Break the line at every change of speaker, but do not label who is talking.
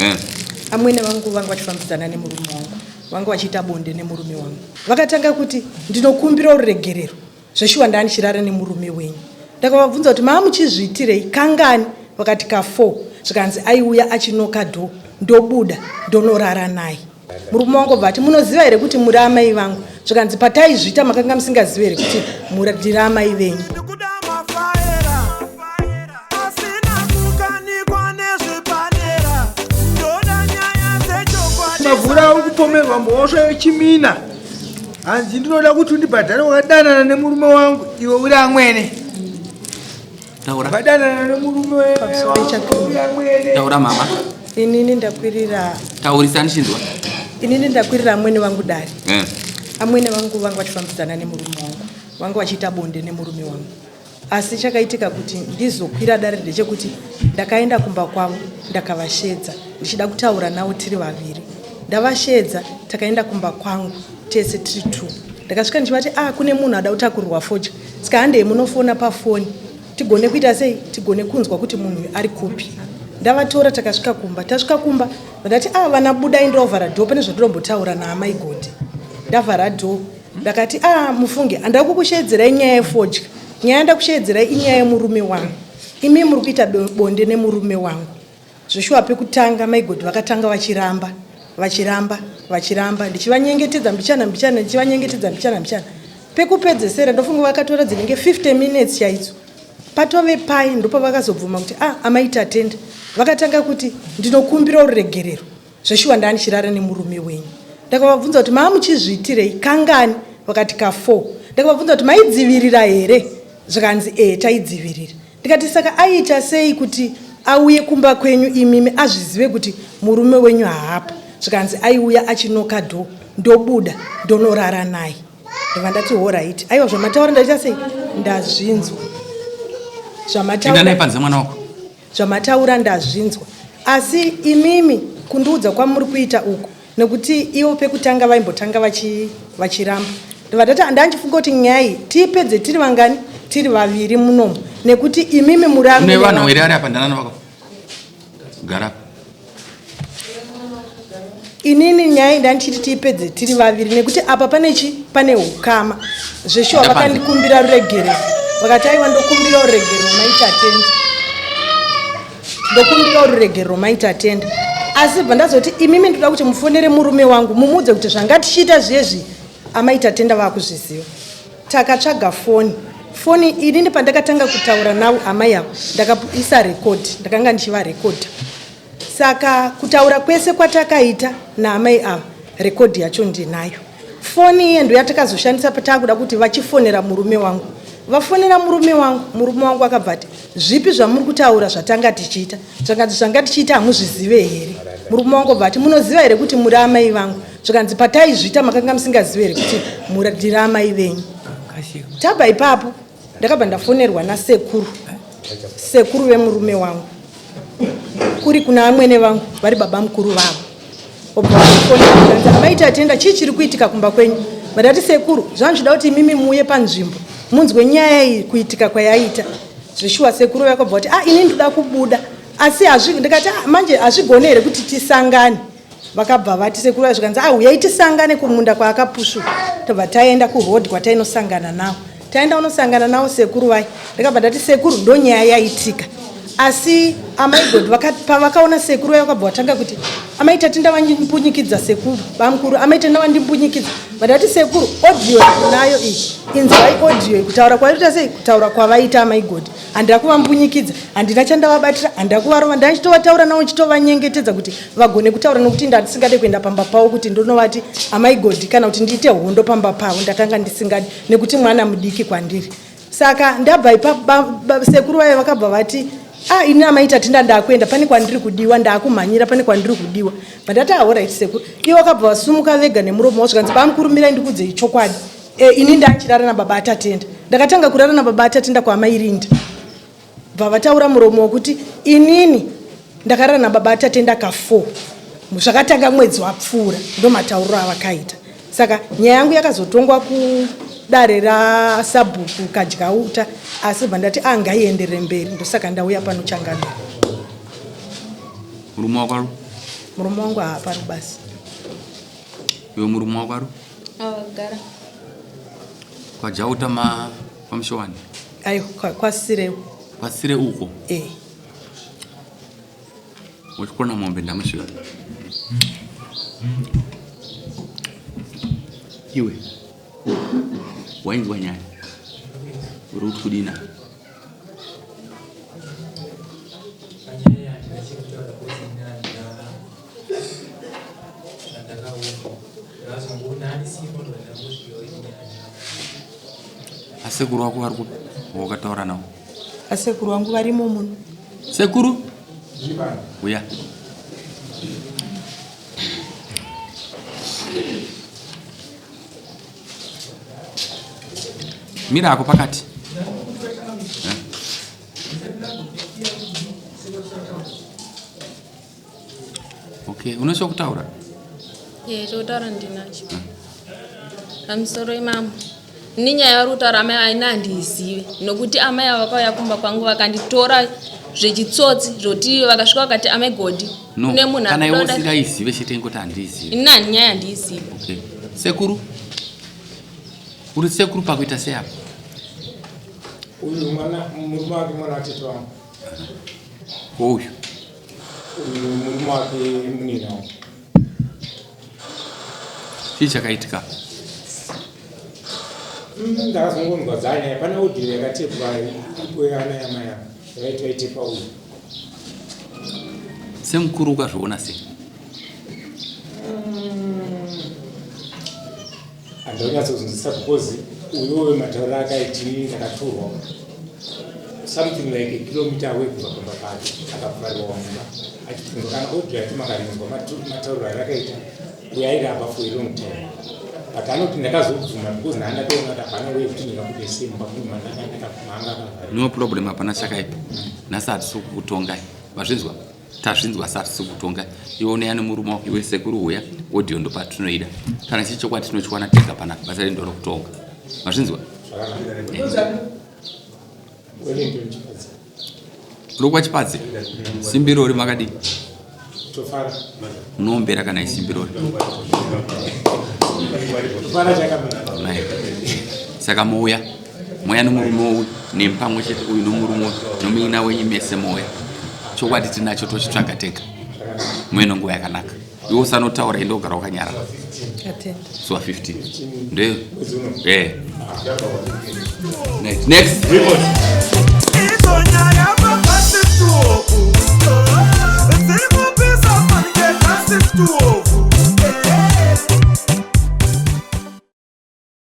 Eh.
Amwene vangu vanga vachifambidzana nemurume wangu, vanga vachiita bonde nemurume wangu. Vakatanga kuti ndinokumbira ruregerero, zveshuwa ndandichirara nemurume wenyu. Ndakavabvunza kuti maa muchizviitirei kangani, vakati ka4. Zvikanzi aiuya achinoka dho, ndobuda ndonorara naye. Murume wangu obva ati munoziva here kuti muri amai vangu? Zvikanzi pataizviita makanga musingazivi here kuti ndiri amai venyu?
Mavhura uri kupomerwa mhosva yechimina, hanzi ndinoda kuti undibhadhare wakadanana nemurume wangu iwe uri amwene.
Taura.
Wakadanana nemurume wangu uri amwene.
Taura mama.
Inini ndakwirira.
Taurisa ndichinzwa.
Inini ndakwirira amwene vangu dare.
Eh.
Amwene vangu vanga vachifambidzana nemurume wangu, vanga vachiita bonde nemurume wangu. Asi chakaitika kuti ndizokwira dare ndechekuti ndakaenda kumba kwavo ndakavashedza ndichida kutaura navo tiri vaviri. Ndavashedza takaenda kumba kwangu tese tiri two. Ndakasvika ndichivati ah, kune munhu ada kutakurirwa fodya, saka handei munofona pafoni tigone kuita sei, tigone kunzwa kuti munhu uyu ari kupi. Ndavatora takasvika kumba. Tasvika kumba ndati ah, vana budai ndovhara dhoo, pane zvandinombotaura naamai Godi. Ndavhara dhoo ndakati ah, mufunge handida kukusheedzerai nyaya yefodya, nyaya yandakusheedzerai inyaya yemurume wangu. Imi muri kuita bonde nemurume wangu. Zveshuwa pekutanga maigodi vakatanga vachiramba vachiramba vachiramba, ndichivanyengetedza mbichana mbichana, ndichivanyengetedza mbichana mbichana. Pekupedzesera ndofunga vakatora dzinenge 50 minutes chaidzo. Patove pai ndopavakazobvuma kuti ah, amai Tatenda. Vakatanga kuti ndinokumbira ruregerero, zveshuwa ndandichirara nemurume wenyu. Ndakavabvunza kuti maa muchizviitirei kangani, vakati ka4. Ndakavabvunza kuti maidzivirira here, zvikanzi ee taidzivirira. Ndikati saka aiita sei kuti auye kumba kwenyu imimi azvizive kuti murume wenyu haapo? Zvikanzi aiuya achinoka dho, ndobuda ndonorara naye. Ndobva ndati horaiti, aiwa zvamataura ndaita sei, ndazvinzwa.
Enda naye panze mwana wako.
Zvamataura ndazvinzwa, asi imimi kundiudza kwamuri kuita uku, nekuti ivo pekutanga vaimbotanga vachiramba. Ndobva ndati handandifunga kuti nyaya iyi tiipedze tiri vangani, tiri vaviri munomu, nekuti imimi muri
amwene Une vanhu were ari apa ndanana vako. Gara.
Inini nyaya iyi ndandichiti tiipedze tiri vaviri, nekuti apa pane chi pane ukama. Zveshuwa vakandikumbira ruregerero, vakati aiwa ndokumbira ruregerero mai Tatenda, ndokumbira ruregerero mai Tatenda. Asi bva ndazoti imimi ndoda kuti mufonere murume wangu mumuudze kuti zvanga tichiita zvezvi amai Tatenda vakuzviziva. Takatsvaga foni foni inini pandakatanga kutaura navo amai avo ndakaisa record, ndakanga ndichivarekodha. Saka kutaura kwese kwatakaita naamai ava record yacho ndinayo. Foni iye ndoyatakazoshandisa patakuda kuti vachifonera murume wangu. Vafonera murume wangu, murume wangu akabva ati zvipi zvamuri kutaura zvatanga tichiita? Zvakanzi zvanga tichiita hamuzvizive here? Murume wangu obva ati munoziva here kuti muri amai vangu? Zvikanzi pataizviita makanga musingazive here kuti ndiri amai venyu? Tabva ipapo ndakabva ndafonerwa nasekuru, sekuru vemurume wangu, kuri kuna amwene vangu vari baba mukuru vavo. Obva vafonera zvikanzi amai Tatenda, chii chiri kuitika kumba kwenyu? Vandati sekuru, zvandichida kuti imimi muuye panzvimbo munzwe nyaya iyi kuitika kwayaita. Zveshuwa sekuru vakabva vati ah, ini ndoda kubuda asi ndikati ah, manje hazvigone here kuti tisangane? Vakabva vati sekuru vaya zvikanzi ah, huyai tisangane kumunda kwaakapushuka. Tobva taenda kuroad kwatainosangana nawo. Taenda unosangana nawo sekuru vaya, ndakabva ndati sekuru ndonyaya yaitika. Asi amai God pavakaona sekuru vaya vakabva vatanga kuti amai Tatenda vandimbunyikidza sekuru, bamukuru amai Tatenda vandimbunyikidza. Vandati sekuru audio nayo iyi, inzwai audio iyi kutaura kwaita sei, kutaura kwavaita amai God. Handina kuvambunyikidza, handina chandavabatira, handina kuvarova, ndaichitovataura navo ndichitovanyengetedza kuti vagone kutaura, nokuti ndandisingade kuenda pamba pavo kuti ndonovati amai God kana kuti ndiite hondo pamba pavo, ndakanga ndisingadi nekuti mwana mudiki kwandiri. Saka ndabva ipapo sekuru vaye vakabva vati ah, ini amai Tatenda ndakuenda pane kwandiri kudiwa, ndakumhanyira pane kwandiri kudiwa. Vandati ah, alright sekuru. Ivo vakabva vasumuka vega nemuromo wavo zvikanzi bamukurumirai ndikuudzei chokwadi. Ini ndachirara nababa Tatenda. Ndakatanga kurara nababa Tatenda kwaamai Linda. Bva vataura muromo wekuti inini ndakarara nababa Tatenda ka4. Zvakatanga mwedzi wapfuura, ndomatauriro avakaita. Saka nyaya yangu yakazotongwa kudare rasabhuku Kadyauta, asi bva ndati ah, ngaienderere mberi, ndosaka ndauya pano changamire.
Murume wako ari?
Murume wangu haapari kubasa.
Iwe murume wako ari
Awagara.
Kwajauta ma kwaMshowani?
Aiwa, kwaSireu.
Kwasire uko?
Eh.
Uchikona mombe ndamusvika. Iwe. Wainzwa nyaya. Uri kuti kudina? Asekuru wako vari kupi wakataura navo?
Asekuru wangu varimo muno.
Sekuru uya. Mira ako pakati. Okay, une chokutaura?
Ye, chokutaura ndinacho. Pamusoro imamo. Ini nyaya yavari kutaura amai aina handiizive nokuti amai ava vakauya kumba kwangu vakanditora zvechitsotsi zvoti vakasvika vakati amai Godi
No,
kune munhu
kana iwe
akuda
usingaizive chete ingoti handiizive.
Ini handi nyaya handiizive.
Okay. Sekuru, uri sekuru pakuita sei apa?
Uyu mwana murume wake mwana watete wangu.
Ko uyu?
Uyu murume wake munina wangu.
Chii chakaitika?
Ndakazongonzwa dzanyaya pane audio yakatepwa ipo yana yamai ava yavaiti vaitepa uyu.
Semukuru ukazviona sei?
Handonyatsozvinzwisisa because uyoyo matauriro akaiti ndakatorwa something like a kilometer away kubva pamba pake akavharirwa mumba achibvunzwa kana audio yacho makarinzwa matauriro arakaita uyo airamba for a long time but anoti ndakazobvuma because ndanga ndatoona kuti hapana way yekuti ndingabude sei mumba munhu mandakabvuma anga akavharirwa.
No problem, hapana chakaipa. Nhasi hatisi kukutongai. Vazvinzwa? Tazvinzwa asi hatisi kukutongai. Iwe unouya nemurume wako, iwe sekuru huya, audio ndopatinoida. Kana chiri chokwadi tinochiwana tega panapa, basa redu ndorokutonga. Mazvinzwa?
Zvakanaka. Wellington Chipadze.
Lokwa Chipadze. Simbirori makadii?
Tofara.
Munoombera kana isimbirori.
Tofara chakamira.
Naye. Saka mouya. Mouya nomurume uyu nemi pamwe chete uyu nomurume uyu nomuina wenyu mese mouya. Chokwadi tinacho tochitsvaga tega. Muve nenguva yakanaka. Iwe usanotaura ende wogara wakanyarara.
Atenda.
Zuva 15. Ndeyo. Eh. Next. Next.
Izo nyaya.